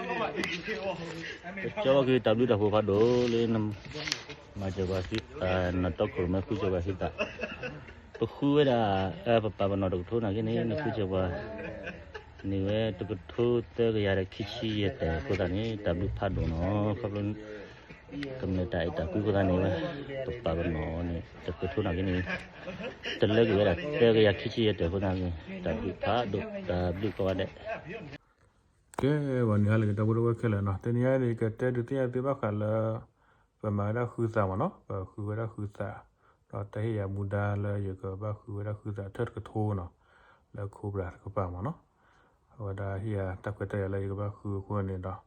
ကၠီဘၣ်က့ၤတၢ်ဘျုးတၢ်ဖှိၣ်ဖးဒိၣ်လၢ မၤစၢၤပှၤသုသး နတီခိၣ်ရိၣ်မဲဃုစၢၤပှၤသုသး, ပဃုဝဲဒၣ် ပပာ်ပနီၣ်တကထိနာ်က့န့ၣ် နဃုစၢၤပှၤ န့ၢ်ဝဲတကထိသၢကယၤဒီးခံဆံယဲၢ်တဲာ်အဃိသတးန့ၣ် တၢ်ဘျုးဖးဒိၣ်နီၤ ခီဖျိ ကမျၢၢ်တၢ်အဲၣ်တၢ်ကွံအဃိသတးန့ၣ်ဝဲ ပပာ်ပနီၣ်န့ၣ် တကထိနာ်က့န့ၣ် တလၢက့ၤဝဲဒၣ်သၢကယၤခံဆံယဲၢ်တဲာ်အဃိသတးန့ၣ် တၢ်ဘျုးဖးဒိၣ် တၢ်ဘျုးကိးဂၤဒဲး ကဲ ပှၤနံၤဟါလၢအဂ့ၤ ဒီပုၢ်ဝဲၢ်ခဲလၢာ်နီၤ, တနံၤအံၤန့ၣ် ယကတဲဒုးသ့ၣ်ညါသုဘၣ်ဃးလၢ ပမၤဝဲဒၣ်ဃုသးမ့ၢ်နီၤ, ပဃုဝဲဒၣ်ဃုသး, ဒီးတၢ်ဟ့ၣ်ယၤမူဒါလၢယကဘၣ်ဃုဝဲဒၣ်ဃုသးထၢၣ်တကထိနီၤ, လၢ Cobra တကပၤမ့ၢ်နီၤ, အဝဲဒၣ်ဟ့ၣ်ယၤတၢ်ခွဲးတၢ်ယာ်လၢယကဘၣ်ဃုအဃိန့ၣ်ဒီး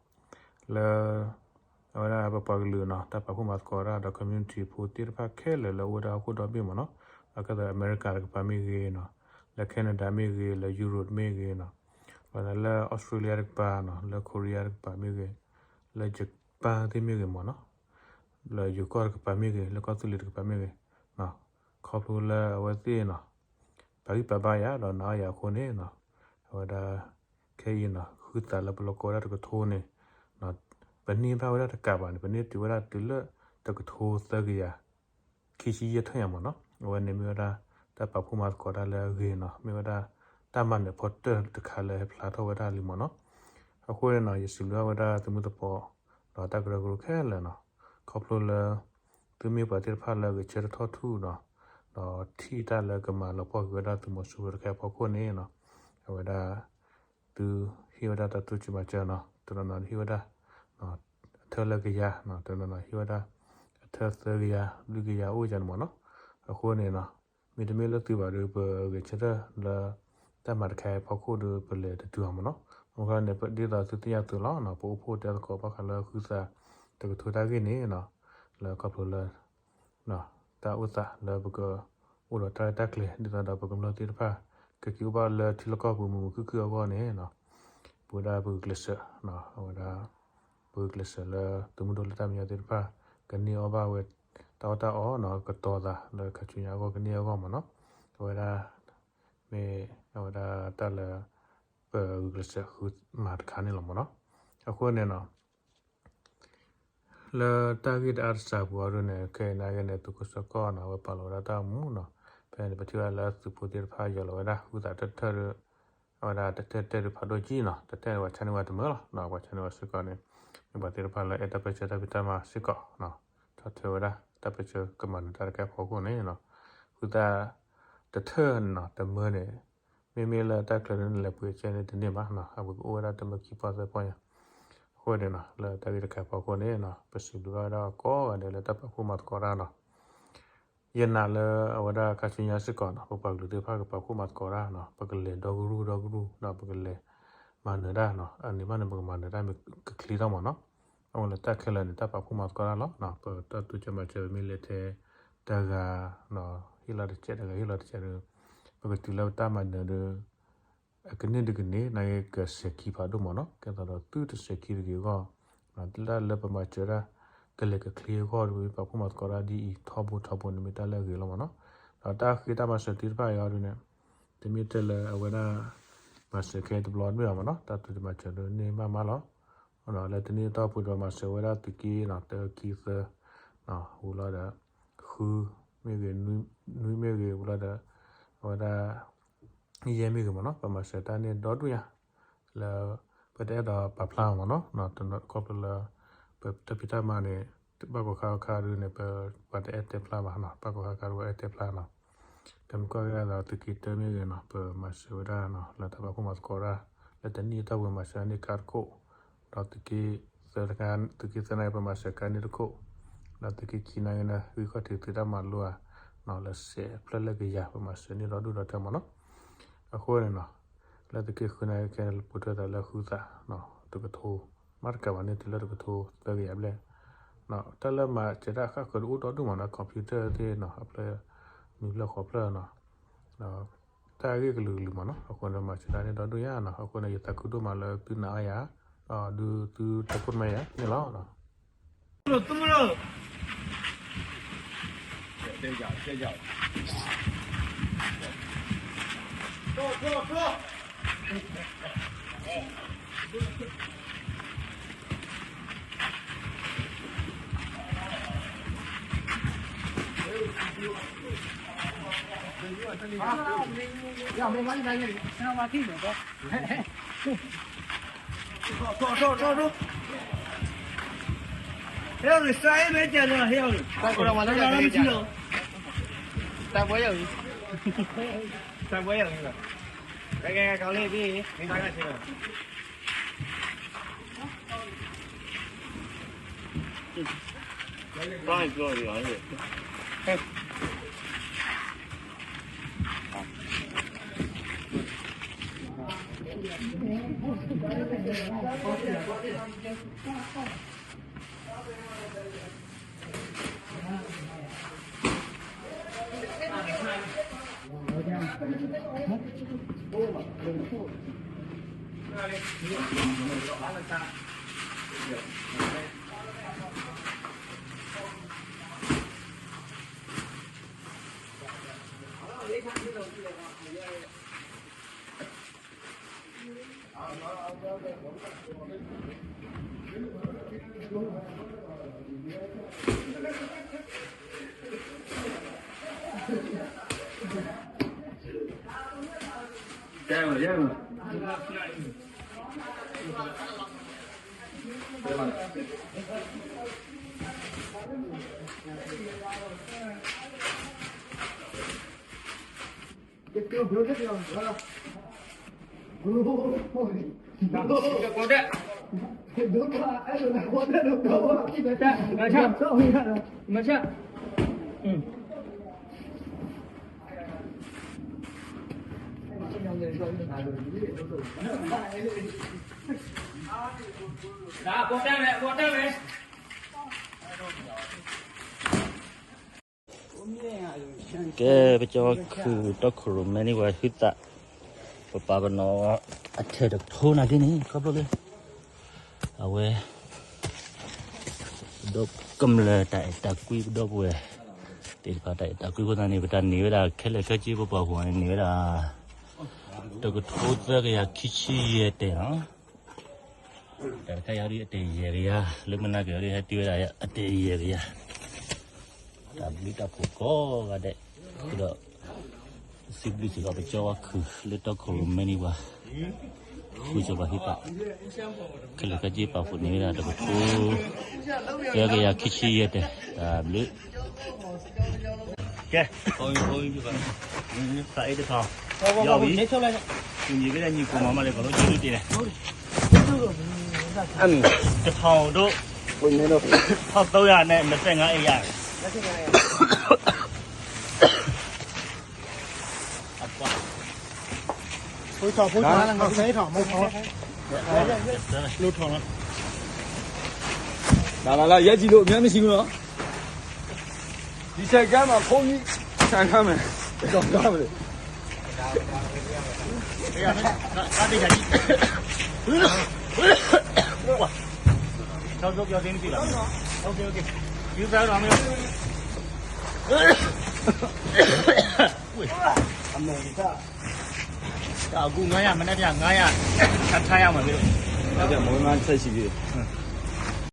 လၢ အဝဲဒၣ်ပပှၤကလုာ်နီၤ တၢ်ပာ်ဖှိၣ်မၤသကိးတၢ်ဒီး community ဖိသ့ၣ်တဖၣ်ခဲလၢာ်လၢအိၣ်ဝဲဒၣ်ဟီၣ်ခိၣ်ဒီဘ့ၣ်မ့ၢ်နီၤ, ဒီးကဲသိးလၢအမဲရကၤတကပၤမ့ၢ်ဂ့ၤနီၤ, လၢ Canada မ့ၢ်ဂ့ၤ, လၢ Europe မ့ၢ်ဂ့ၤနီၤ, လၢ Australia တကပၤနီၤ, လၢ Korea တကပၤမ့ၢ်ဂ့ၤ, လၢ Japan သ့ၣ်မ့ၢ်ဂ့ၤမ့ၢ်နီၤ, လၢယိၤကီၢ်တကပၤမ့ၢ်ဂ့ၤ, လၢကီၢ်သူလ့ၤတကပၤမ့ၢ်ဂ့ၤ, ခီဖျိလၢအဝဲသ့ၣ်နီၤ ပာ်ဂံၢ်ပာ်ဘါယၤ ဒီးနာ်အီၤယၤအဃိန့ၣ်နီၤ, အဝဲဒၣ် ခဲအံၤနီၤ ဃုသးလၢပလိၣ်ကိးဝဲဒၣ်တကထိန့ၣ် ပန့ၢ်ဘၣ်ဝဲဒၣ်တကးဘၣ်န့ၣ် ပန့ၢ်တုၤဝဲဒၣ်တုၤလၢတကထိသၢကယၤ ခံဆံယဲၢ်ထၢၣ်ညါမ့ၢ်နီၤ, အဝဲန့ၣ်မ့ၢ်ဝဲဒၣ် တၢ်ပာ်ဖှိၣ်မၤသကိးတၢ်လၢအဂ့ၤနီၤ, မ့ၢ်ဝဲဒၣ် တၢ်မၤနၢၤဖီတၢၢ်တခါလၢဟဲဖျါထီၣ်ဝဲဒၣ်လံမ့ၢ်နီၤ, အဃိန့ၣ်နီၤ ယစံးဘျုးဘၣ်ဝဲဒၣ်သုးမုၢ်သပှၢ် ဒီးတၢ်ကရၢကရိခဲလၢာ်နီၤ, ခီဖျိလၢ သုမ့ၢ်ပှၤသ့ၣ်တဖၣ်လၢအဂဲၤဆၢထၢၣ်ထီၣ်ထူၣ်နီၤ, ဒီးထံၣ်တၢ်လၢကမၤလီၤပှီၢ်က့ၤဝဲဒၣ်သုးမီၤစိရိၤတခါအံၤအဖီခိၣ်န့ၣ်နီၤ, အဝဲဒၣ် သုဟ့ၣ်ဝဲဒၣ်တၢ်တိစၢၤမၤစၢၤနီၤ, တနီၤနီၤဟ့ၣ်ဝဲဒၣ် အထၢၣ်လၢကယၤ, တနီၤနီၤဟ့ၣ်ဝဲဒၣ် အထၢၣ်သၢကယၤ လွံၢ်ကယၤအိၣ်ယၤန့ၣ်မ့ၢ်နီၤ, အဃိန့ၣ်နီၤ မ့တမ့ၢ်လၢသုဘၣ်ဒီး ပဂဲၤဆၢထၢၣ်လၢ တၢ်မၤတခါအံၤအဖီခိၣ်ဒီး ပလဲၤတတုၤအီၤမ့ၢ်နီၤ, အဃိန့ၣ် ဒ်သိးသုသ့ၣ်ညါသုလီၤနီၤ, ပအိၣ်ဖှိၣ်တဲသကိးဘၣ်ဃးလၢဃုသး တကထိတၢ်ဂ့ၢ်န့ၣ်နီၤ, လၢခီဖျိလၢ တၢ်အိၣ်သးလၢပက အိၣ်ဒီးတၢ်ရဲၣ်တၢ်ကျဲၤ ဒ်သိးဒီးပကမျၢၢ်သ့ၣ်တဖၣ် ကက့ၤအိၣ်ဘၣ်လၢထံလီၢ်ကီၢ်ပူၤမုာ်မုာ်ခုၣ်ခုၣ်အဂီၢ်န့ၣ်နီၤ, ပဝဲဒၣ်ပဂုာ်ကျဲးစၢး, အဝဲဒၣ် ပဂုာ်ကျဲးစၢးလၢသုးမုၢ်ဒိၣ်လၢတၢ်မဲာ်ညါသ့ၣ်တဖၣ် ကန့ၢ်အီၣ်ဘၣ်ဝဲ တၢ်အီၣ်တၢ်အီနီၤ ကတီၤသးလၢခါဆူညါအဂီၢ်ကန့ၢ်အဂီၢ်မ့ၢ်နီၤ, အဝဲဒၣ် မ့ၢ်အဝဲဒၣ်တၢ်လၢ ပဂုာ်ကျဲးစၢးဃုမၤတခါန့ၣ်လီၤမ့ၢ်နီၤ, အဃိန့ၣ်နီၤ လၢတၢ်ဂ့ၢ်တအါတစှၤပူၤအံၤဒ်န့ၣ် ခဲအံၤန့ၣ် သုးခိၣ်စီၤကီၢ်နီၤ အဝဲပာ်လီၤဝဲဒၣ်တၢ်အိၣ်မူနီၤ, ဖဲန့ၣ် ပထံၣ်ဝဲဒၣ်လၢသုးဖိသ့ၣ်တဖၣ်ယီၤလီၤဝဲဒၣ် ဃုသးတထၢၣ်ဒီး အဝဲဒၣ်တထၢၣ်တထၢၣ်ဒီးဖးဒိၣ်ကံနီၤ, တထၢၣ်န့ၣ် ပှၤဆါန့ၢ်ဝဲတမၢလီၤ, ပှၤဆါန့ၢ်ဝဲစ့ၢ်ကီးန့ၣ် မ့ၢ်ပှၤသ့ၣ်တဖၣ်လၢအဲၣ်တၢ်ပၢၢ်ဆၢတၢ်ဖံးတၢ်မၤစ့ၢ်ကီး, ထီၣ်ထွဲဝဲဒၣ်တၢ်ပၢၢ်ဆၢကမၤနၢၤတၢ်တခါအံၤအဖီခိၣ်န့ၣ်နီၤ, ဃုသးတထၢၣ်နီၤ တမၢန့ၣ် မ့မ့ၢ်လၢတၢ်ချၢန့ၣ် နလဲၤပှ့ၤအီၤန့ၣ်တန့ၢ်ဘၣ်နီၤ, အဝဲကအိၣ်ဝဲဒၣ်တမၢခံပီၢ်သၢပီၢ်ညါ, အဃိန့ၣ်နီၤ လၢတၢ်ဂ့ၢ်တခါအံၤအဖီခိၣ်န့ၣ်နီၤ ပစံးဘျုးဘၣ်ဝဲဒၣ်ကိးဂၤဒဲးလၢတၢ်ပာ်ဖှိၣ်မၤသကိးတၢ်နီၤ, ယနာ်လၢအဝဲဒၣ်ခါဆူညါစ့ၢ်ကီးနီၤ ပပှၤကလုာ်သ့ၣ်တဖၣ်ကပာ်ဖှိၣ်မၤသကိးတၢ်နီၤ, ပကလဲၤဒီကရူၢ်ဒီကရူၢ်ဒီး ပကလဲၤမၤနၢၤတၢ်နီၤ, အန့ၣ်ဘၣ်န့ၣ် ပကမၤနၢၤတၢ်မ့ၢ်ကချ့ထီၣ်မ့ၢ်နီၤ, အဝဲလၢတၢ်ခဲလၢာ်န့ၣ် တၢ်ပာ်ဖှိၣ်မၤသကိးတၢ်လီၤ, ပတၢ်တိစၢၤမၤစၢၤ ပမ့ၢ်လဲၤထဲတဂၤ ဟ့ၣ်လီၤတစဲး တဂၤဟ့ၣ်လီၤတစဲးဒီး ပကတုၤလၢပတၢ်မၤနၢၤဒီး အကန့ၢ်ဒုးကန့ၢ် နာ်က့ကစဲးခံဖးဒိၣ်မ့ၢ်နီၤ, ကဲသိးဒီးသုတစဲးခံတဂ့ၤအဂီၢ်, တၢ်လၢပမၤစၢၤတၢ် ကလဲၤကချ့အဂီၢ်ဒီး ပမ့ၢ်ပာ်ဖှိၣ်မၤသကိးတၢ်ဒ်အံၤ ထီဘိထီဘိန့ၣ် မ့ၢ်တၢ်လၢအဂ့ၤလီၤမ့ၢ်နီၤ, ဒီးတၢ်ဃ့တၢ်မၤစၢၤသ့ၣ်တဖၣ်အံၤအီၤဒ်န့ၣ် တမ့ၢ်ထဲလၢအဝဲဒၣ် မၤစၢၤခဲတဘျီတမ့ၢ်ဘၣ်မ့ၢ်နီၤ, တၢ်တိစၢၤမၤစၢၤဒ်န့ၣ်မးမးလီၤ, လၢတနံၣ်အတီၢ်ပူၤဒီးမၤစၢၤဝဲဒၣ်သုးက့နီၤ တၢ ခံ သၢ ဝံၤလီၤဒီး ဃုမ့ၢ်ဂ့ၤ နွံမ့ၢ်ဂ့ၤ ဝံၤလီၤဒီး အဝဲဒၣ် ယဲၢ်မ့ၢ်ဂ့ၤမ့ၢ်နီၤ ပမၤစၢၤတၢ်န့ၣ်ဒီဒူၣ်ညါ လၢ ပတအဲၣ်ဒိးပာ်ဖျါမ့ၢ်နီၤ ခီဖျိလၢ ပတၢ်ဖံးတၢ်မၤန့ၣ် ဘၣ်ကီၢ်ခါခါဒုးန့ၣ် ပ ပှၤတအဲၣ်တဲဖျါဘၣ်နီၤ ဘၣ်ကီၢ်ခါခါဒုးပှၤအဲၣ်တဲဖျါနီၤ တမ့ၢ်ကီၢ်ဂ့ၢ်အသိးသုးက့တၢမ့ၢ်ဂ့ၤနီၤ ပမၤစၢၤဝဲဒၣ်နီၤ လၢတၢ်ပာ်ဖှိၣ်မၤသကိးတၢ် လၢတနံၣ်အတီၢ်ပူၤမၤစၢၤန့ၢ်ကါတခိၣ် ဒီးသုးက့ သုးက့သၢနၣ်ရံၣ်ပမၤစၢၤကါန့ၢ်တခိၣ် ဒီးသုးက့ခံနၣ်ရံၣ်န့ၣ် ဂံၢ်ခီၣ်ထံးသုးတၢ်မၤလိဧါ လၢစဲးဖျၢၣ်လၢကယၤ ပမၤစၢၤန့ၢ်ဒီဒူၣ်ဒီထၢမ့ၢ်နီၤ အဃိန့ၣ်နီၤ လၢသုးက့ဃုနၣ်ရံၣ်ခဲလၢာ်ပူၤထၢသးလၢဃုသး တကထိ မ့ၢ်တကးဘၣ်န့ၣ်တုၤလၢတကထိသၢကယၤဘျဲၣ် တၢ်လၢမၤစၢၤတၢ်ဃၣ်ဃၢၤဒုးအိၣ်ဒီဒူၣ်မးနီၤ computer သ့ၣ်နီၤ အဖျၢၣ် နွံဖျၢၣ်ဃိးဖျၢၣ်နီၤ တၢ်ဂ့ၢ်ကလုာ်ကလုာ်မးနီၤ အဃိန့ၣ် မၤစၢၤတၢ်န့ၣ်ဒီဒူၣ်ယါနီၤ အဃိန့ၣ် ယသးခုဒိၣ်မးလၢသုနာ်အါယၤ ဒီးဒုးသုတၢ်ခိၣ်တမၢယၤန့ၣ်လီၤ. ကဲ ပကၠီဝဲခုၣ်တီခိၣ်ရိၣ်မဲန့ၣ် ပှၤဟုသး ပပာ်ပနီၣ်အထဲၣ်တကထိနာ်က့န့ၣ် ခီဖျိလၢ အဝဲ ပဒီပုၢ်ဝဲၢ်တၢ်အဲၣ်တၢ်ကွံ ပဒီပုၢ်ဝဲၢ်သ့ၣ်တဖၣ်တၢ်အဲၣ်တၢ်ကွံအဃိသတးန့ၣ် ပတၢ်န့ၢ်ဝဲဒၣ်ခဲလၢာ်ခဲဆ့ ပပှၤဟီၣ်န့ၣ် န့ၢ်ဝဲဒၣ် တကထိသၢကယၤခံဆံယဲၢ်တဲာ်နီၤ တၢ်တခါအံၤဒ်အတဲာ်ယဲၢ်ကယၤ လၢမုၢ်နၤက့ၤအီၤဒ်ဟဲတုၤဝဲဒၣ်အတဲာ်ယဲၢ်ကယၤ တၢ်ဘျုးတၢ်ဖှိၣ်ကိးဂၤဒဲး ဒီး စံးဘျုးစ့ၢ်ကီးပကၠီဝဲခုၣ်လၢတီခိၣ်ရိၣ်မဲန့ၣ်ပှၤ ဃုာ်စၢၤပှၤဟံးသး ခဲလၢာ်ခဲဆ့ပာ်ဖှိၣ်န့ၢ်ဝဲဒၣ်တကထိ သၢကယၤခံဆံယဲၢ်တဲာ် တၢ်ဘျုး ကဲ သးအ့တထီၣ် ယီၤဝံၤ ကူညီပေးတဲ့ညီကိုမောင်မလေး အကုန်လုံးကျေးဇူးတင်တယ် တစ်ထောင်တို့ ထောင့်သုံးရာနဲ့နှစ်ဆယ့်ငါးအိမ်ရတယ် ဖိထောင်ဖိထောင်ငါဆဲးထောင်မဟုတ်ဘူးလို့ထောင်လား လာလာလာ ရပ်ကြည့်လို့ အများမရှိဘူးနော် ဒီဆိုင်ခန်းမှာ ဖုန်းကြီးဆိုင်ခန်းမယ် တော်ကားမလဲ နောက်ဆုံးပြောသေးမရှိပါဘူး။ OK OK ယူသားတော့မင်းအမေရိက အခုငါးရာ မနက်ဖြန်ငါးရာ ထပ်ထားရမှာလေ။ ဟုတ်ကဲ့ မွေးမန်းဆက်ရှိပြီ။